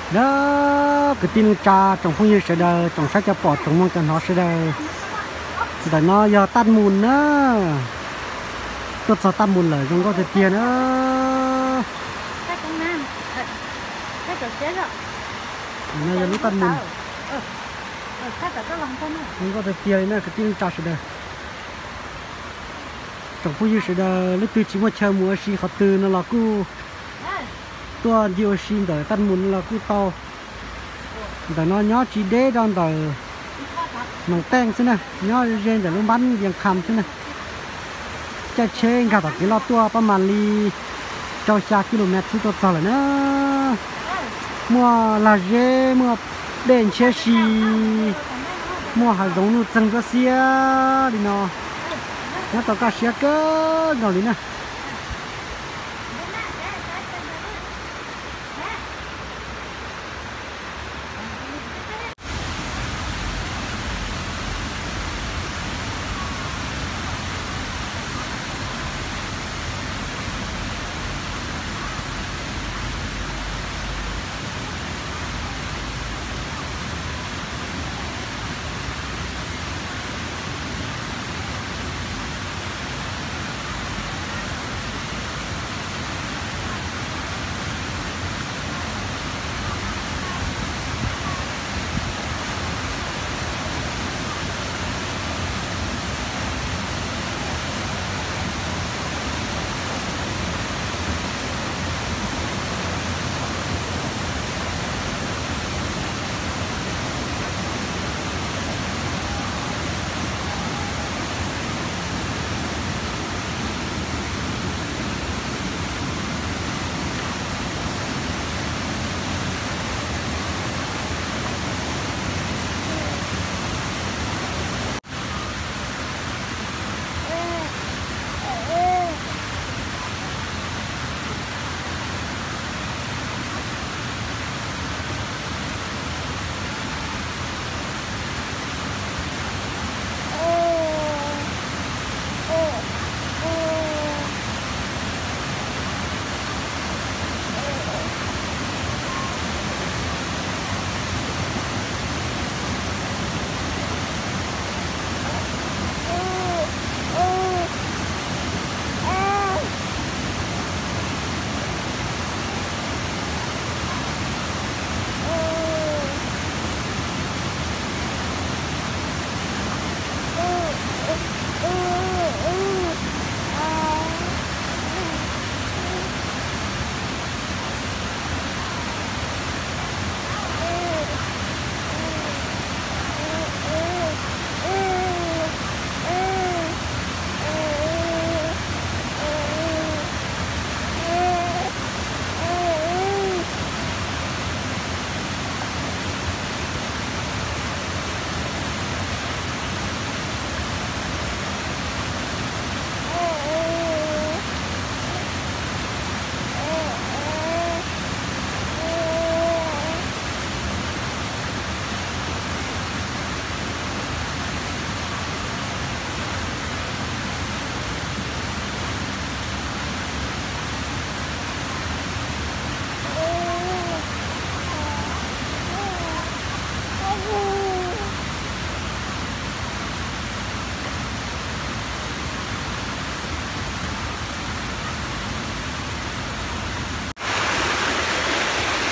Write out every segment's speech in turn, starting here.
Yog kwv tij neej tsa tsoom phooj ywg sawv daws, tsoom saib cov pom tsoom mloog cov hnov sawv daws, ntawm no yog Taj Mus na. Tuaj txog Taj Mus lawm zoo nkauj tiag tiag na. No yog lub Taj Mus. Zoo nkauj tiag tiag li na kwv tij neej tsa sawv daws. Tsoom phooj ywg sawv daws leej twg tsis muaj chaw mus ua si qhov twg no los kuj tuaj ncig ua si ntawm Taj Mus no los kuj tau. Ntawm no nyob tsis deb rau ntawm Noom Teej xwb na, nyob ze ntawm lub npab Vias Kham xwb na. Caij tsheb nkag tom kev loj tuaj pab mas li rau xya ki lo mev xwb tuaj txog lawm na. Muaj lag zeb, muaj dej ntshiab si, muaj hav zoov nuj txeeg ntsuab xiab li no, nyob tau kaj siab kawg nkaus li na.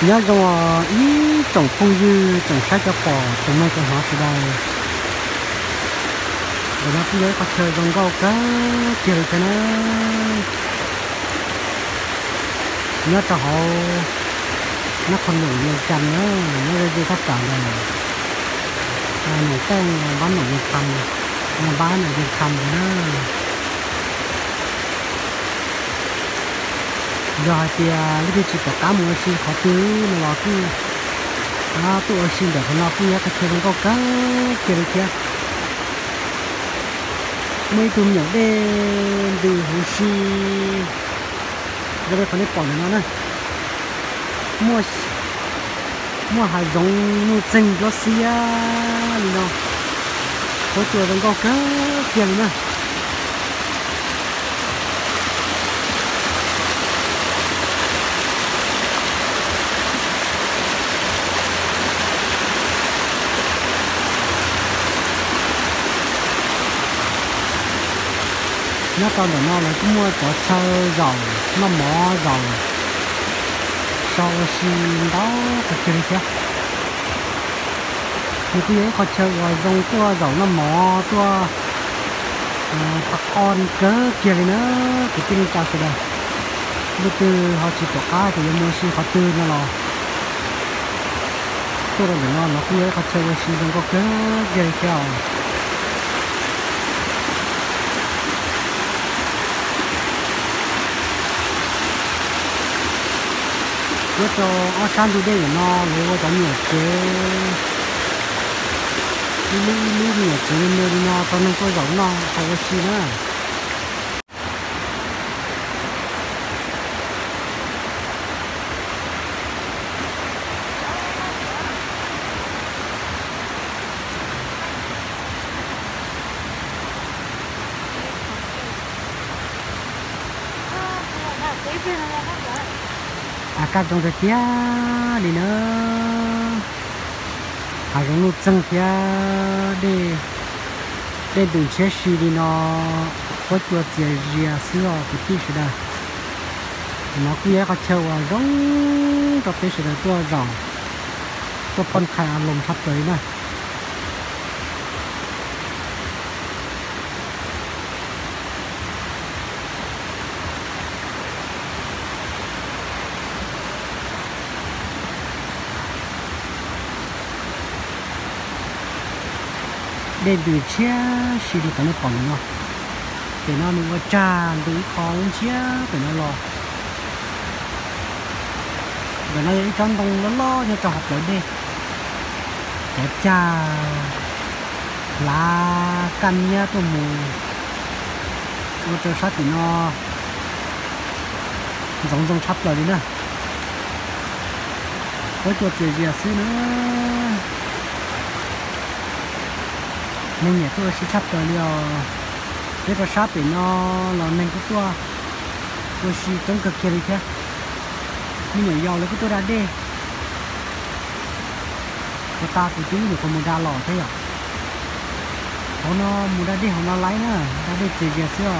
Nyob zoo os ib tsoom phooj ywg tsoom saib cov pom tsoom mloog tsoom hwm sawv daws. Ntawm no kuj yog ib qhov chaw zoo nkauj kawg kiag li thiab na. Nyob rau hauv nab qhov num Vias Cas na, nyob ze ze thaj tsam ntawm num teej npab num Vias Cas, npab num Vias Cas ntawd na. Yog hais tias leej twg tsis pom qab mus ua si qhov twg no los kuj tuaj ua si ntawm qhov no kuj yog ib qhov chaw zoo nkauj kawg kiag li thiab. Muaj ib tug me nyuam dej ntws huv si zoo li qhov nej pom ntawm no na. Muaj hav zoov nuj txeeg nruab xiab li no, huab cua zoo nkauj kawg kiag li na. Nyob rau ntawm no lawv kuj muaj cov chaw zaum noj mov zaum so ua si ntau qhov chaw li thiab. Nws kuj yog ib qhov chaw uas zoo tuaj zaum noj mov tuaj pab qhov kawg kiag li na. Kwv tij neej tsa sawv daws, leej twg ho tsis pom qab tias yuav mus ua si qhov twg no los tuaj rau ntawm no los kuj yog ib qhov chaw ua si zoo nkauj kawg kiag li thiab os. Nyob rau ob sab ntug dej ntawm no lawv ua cov me nyuam tsev, ib lub ib lub me nyuam tsev me me li no rau neeg tuaj zaum noj haus ua si na. Av kaj zoo tiag tiag li na. Hav zoov nuj txeeg thiab dej ntws ntshiab si li no, huab cua txias zias xwb os kwv tij sawv daws. Ntawm no kuj yog ib qhov chaw uas zoo rau peb sawv daws tuaj zaum, tuaj phoj qhais a loos tshaj plaws li na. Dej ntws ntshiab si li qhov nej pom ntawm no. Pem no nws ua tsag ntws ib qho lub ntshiab pem no los. Ntawm no yog ib tsob ntoo loj loj nyob rau hauv plawv dej. Cov cag hlav kaj miab tuaj mus ua rau sab tim no ntxoov ntxoo tshaj plaws li na. Huab cua txias zias xwb na. Neeg nyiam tuaj ua si tshaj plaws li os. Nyob rau sab pem no los neeg kuj tuaj ua si coob kawg kiag li thiab. Me nyuam yaus lawv kuj tuaj da dej. Puag ta kuv twb nyuam qhuav mus da los thiab yom. Hauv no mus da dej hauv no laib na, da dej txias zias xwb os.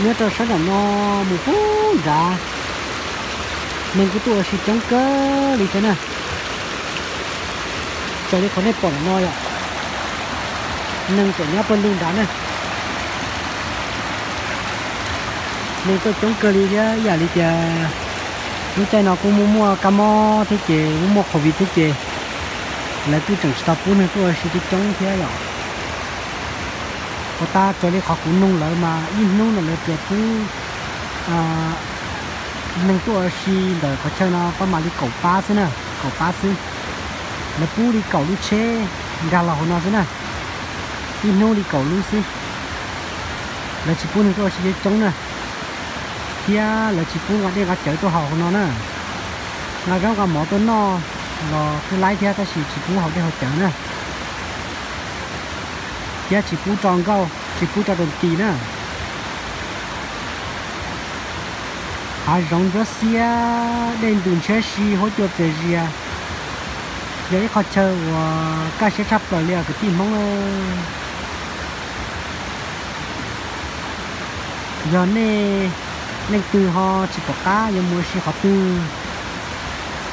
Nyob rau sab nram no mus puag nrad, neeg kuj tuaj ua si coob kawg li thiab na. Raws li qhov nej pom nram no yom, neeg tseem nyob puag ntug nrad na. Neeg tuaj coob kawg li thiab, ib yam li tias lub caij no kuj muaj muaj kab mob thiab ces muaj muaj covid thiab ces lawv kuj tseem tsis tau pub neeg tuaj ua si coob coob thiab yom. Puag ta raws li qhov kuv nug lawv mas ib hnub no lawv tias pub neeg tuaj ua si ntawm qhov chaw no pab mam li kaum pab xwb na, kaum pab xwb. Lawv pub li kaum lub tsheb nkag los hauv no xwb na, ib hnub li kaum lub xwb. Lawv tsis pub neeg tuaj ua si coob coob na, thiab lawv tsis pub nqa dej nqa cawv tuaj haus hauv no na. Nqa zaub nqa mov tuaj noj los twb laib thiab tab sis tsis pub haus dej haus cawv na, thiab tsis pub tso nkauj tsis pub tso rau nti na. Hav zoov ntsuab xiab, dej ntws ntshiab si, huab cua txias zias, yog ib qho chaw uas kaj siab tshaj plaws li os kwv tij Hmoob. Yog nej leej twg ho tsis pom qab yuav mus ua si qhov twg,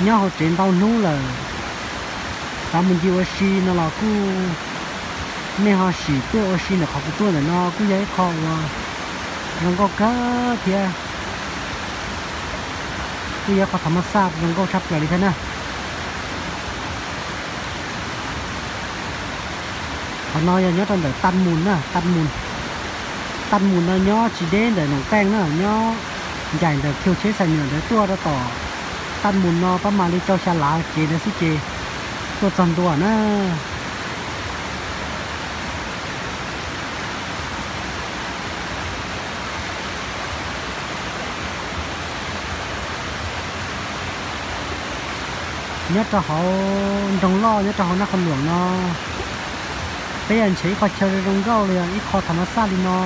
nyob hauv tsev ntau hnub lawm, xav mus ncig ua si no los kuj, nej ho sim tuaj ua si ntawm qhov kuv tuaj ntawm no kuj yog ib qho uas zoo nkauj kawg thiab. Kuj yog ib qho thav mas xaj zoo nkauj tshaj plaws li thiab na. Qhov no yog nyob rau ntawm Taj Mus na, Taj Mus. Taj Mus no nyob tsis deb ntawm Noom Qeej na, nyob ncaim ntawm khiu tsheb xais me nyuam ntawd tuaj rau tom Taj Mus no pab mam li rau xya lav kev ntawd xwb ces tuaj txog ntua na. Nyob rau hauv nroog loj nyob rau hauv Nab Qhoos Luam no, peb yog ntshe ib qho chaw zoo nkauj li, yog ib qho thav mas xaj li no,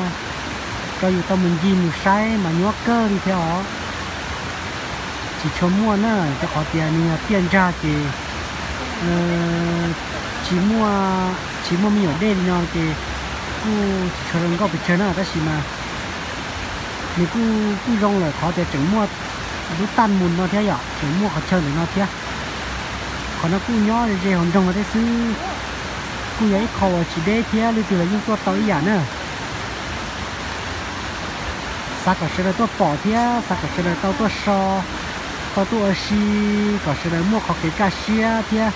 rau yus tau mus ncig mus saib mas nyuaj kawg li thiab os. Tsis tshua muaj na, rau qhov tias nws yog tiaj ntsag ces tsis muaj, tsis muaj me nyuam dej li no ces kuj tsis tshua zoo nkauj pes tsawg na, tab sis mas nws kuj, kuj zoo lawm qhov tias tseem muaj lub Taj Mus no thiab yom, tseem muaj qhov chaw ntawm no thiab. Qhov no kuj nyob ze hauv nroog no thiab xwb, kuj yog ib qho uas tsis deb thiab, leej twg los yeej tuaj tau ib yam na. Xav kom sawv daws tuaj pom thiab xav kom sawv daws tau tuaj so, tau tuaj ua si, kom sawv daws muaj qhov kev kaj siab thiab.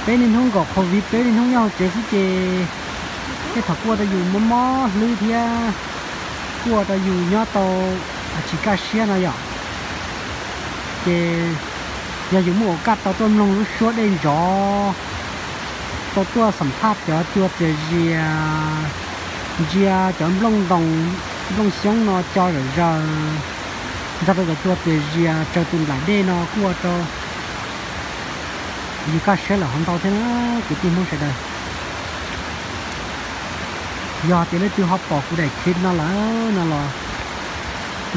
Peb niaj hnub nkaum covid, peb niaj hnub nyob hauv tsev xwb ces tej thaum kuj ua rau yus mob mob hlwb thiab, kuj ua rau yus nyob tau tsis kaj siab no yom. Ces yog yus muaj ua kaj tau tuaj mloog lub suab dej ntsov, tau tuaj xam phaj cov cua txias zias, ntsia cov nplooj ntoos, nplooj xyoob no co zom zaws, nrog rau cov cua txias zias tsaws tus nplaim dej no kuj ua rau yus kaj siab lawm hov ntau thiab na, kwv tij Hmoob sawv daws. Yog tias leej twg ho pom kuv daim clip no lawm no los,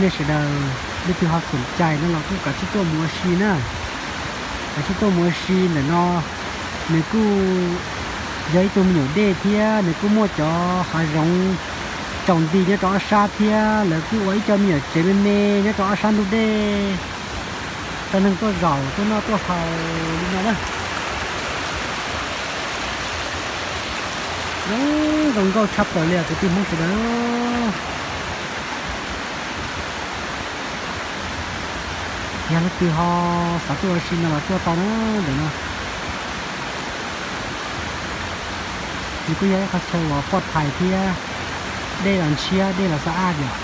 nej sawv daws leej twg ho xom cai no los kuj kav tsij tuaj mus ua si na. Kav tsij tuaj mus ua si ntawm no, nws kuj yog ib tug me nyuam dej thiab nws kuj muaj cov hav zoov tsaus nti nyob rau ob sab thiab lawv kuj ua ib co me nyuam tsev me me nyob rau ob sab ntug dej rau neeg tuaj zaum tuaj noj tuaj haus li no na. Zoo, zoo nkauj tshaj plaws li os kwv tij Hmoob sawv daws. Yog leej twg ho xav tuaj ua si no los tuaj tau na, ntawm no. Nws kuj yog ib qhov chaw uas poj thais thiab, dej los ntshiab dej los xab aj yom,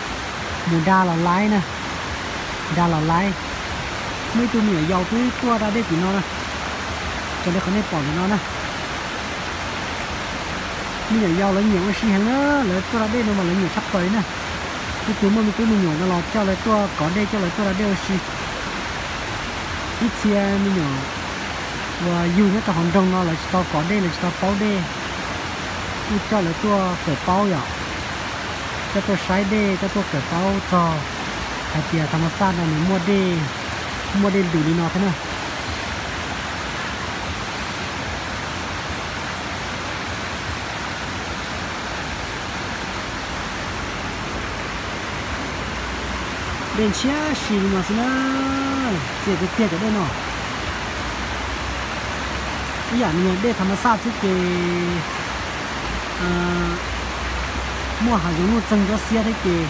mus da los laib na, da los laib. Muaj ib tug me nyuam yaus twb tuaj da dej tim no na, raws li qhov nej pom ntawm no na. Me nyuam yaus lawv nyiam ua si heev na, lawv tuaj da dej no mas lawv nyiam tshaj plaws li na. Leej twg muaj me tub me nyuam no los coj lawv tuaj kov dej coj lawv tuaj da dej ua si. Ib txhia me nyuam uas yug nyob rau hauv nroog no lawv tsis tau kov dej lawv tsis tau paub dej, kuj coj lawv tuaj kawm paub yom, coj tuaj saib dej coj tuaj kawm paub txog hais tias tha ma xaj no nws muaj dej, muaj dej ntus li no thiab na. Dej ntshiab si li no xwb na, txias tiag tiag cov dej no. Ib yam nws yog dej tha ma xaj xwb ces muaj hav zoov nuj txeeg ntsuab xiab thiab ces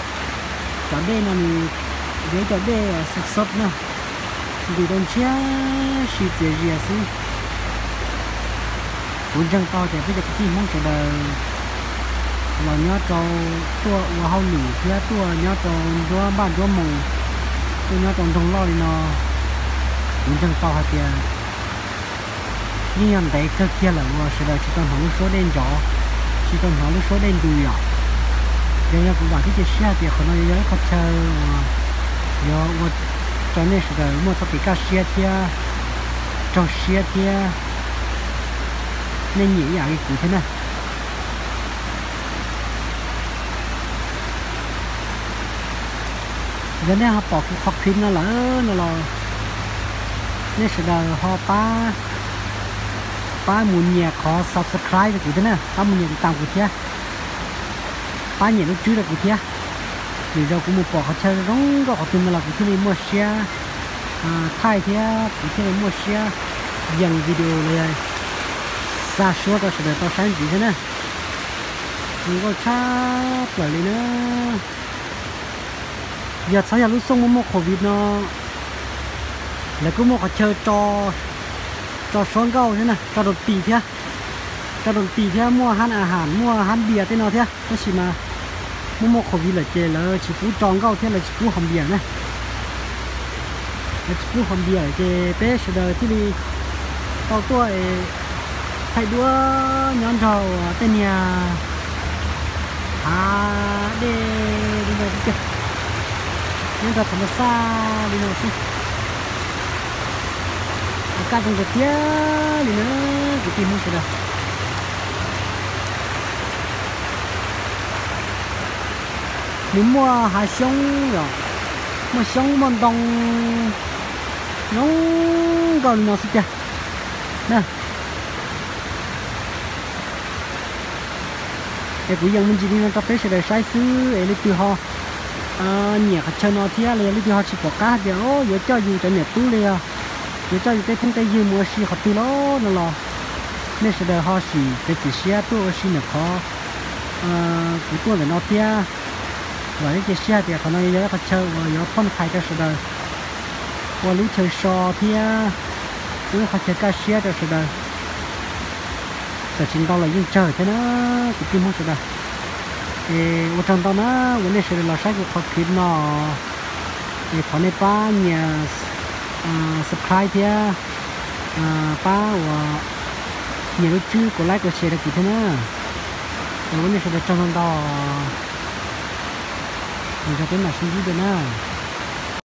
cov dej no nws yog ib co dej xob xob na, nws tau ntshiab si txias zias xwb. Kuv ntseeg tau tias peb cov kwv tij Hmoob sawv daws los nyob rau tuaj ua hauj lwm thiab tuaj nyob rau nruab npaj nruab moos, tuaj nyob rau nroog loj li no, kuv ntseeg tau hais tias yeej yog ntev kawg kiag lawm uas sawv daws tsis tau hnov lub suab dej ntsov, tsis tau hnov lub suab dej ntus yom. Yog li no kuv vam thiab cia siab hais tias qhov no yuav yog ib qho chaw uas yuav ua rau nej sawv daws muaj txoj kev kaj siab thiab raug siab thiab nej nyiam ib yam li kuv thiab na. Yog nej ho pom kuv qhov clip no lawm no los nej sawv daws ho pab, pab mus nyiam qhov subscribe rau kuv thiab na, pab mus nyiam tiv tam kuv thiab, pab nyiam lub tswb rau kuv thiab. Lwm zaus kuv mus pom qhov chaw zoo nkauj qhov twg no los kuv thiaj li muaj siab thaij thiab kuv thiaj li muaj siab yees video los yog xa suab rau sawv daws tau saib ntxiv thiab na. Zoo nkauj tshaj plaws li na. Yog txhob yog lub xyoo muaj muaj covid no, lawv kuj muaj qhov chaw tso suab nkauj thiab na, tso rau tis thiab, tso rau tis thiab muaj hab a has muaj hab npias tej no thiab, tab sis mas muaj muaj covid lawm ces lawv tsis pub tso nkauj thiab lawv tsis pub haus npias na. Lawv tsis pub haus npias lawm ces peb sawv daws thiaj li tau tuaj thaij duab nyob nrog uas tej niag hav dej li no xwb, nyob nrog tham mas xaj li no xwb. Kaj zoo tiag tiag li na kwv tij Hmoob sawv daws. Nws muaj hav xyoob os, muaj xyoob muaj ntoo zoo nkauj li no xwb tiag na. Es kuv yees me ntsis li no rau peb sawv daws saib xwb es leej twg ho nyiam qhov chaw no thiab los yog leej twg ho tsis pom qab tias yuav coj yus cov niam tub li os, yuav coj yus tej phooj tej ywg mus ua si qhov twg los no los nej sawv daws ho sim txiav txim siab tuaj ua si ntawm qhov kuv tuaj ntawm no thiab. Vam thiab cia siab hais tias qhov no yuav yog ib qhov chaw uas yuav phoj phais rau sawv daws ua lub chaw so thiab ua ib qhov chaw kaj siab rau sawv daws. Txawm tsis ntau los yeej tsawg thiab na kwv tij Hmoob sawv daws. Es ua tsaug ntau na uas nej sawv daws los saib kuv qhov clip no. Es thov nej pab nyias subscribe thiab pab uas nyias lub tswb kom like kom share rau kuv thiab na. Es ua nej sawv daws tsaug ntau ntau. Lwm zaus peb mam sib ntsib dua na.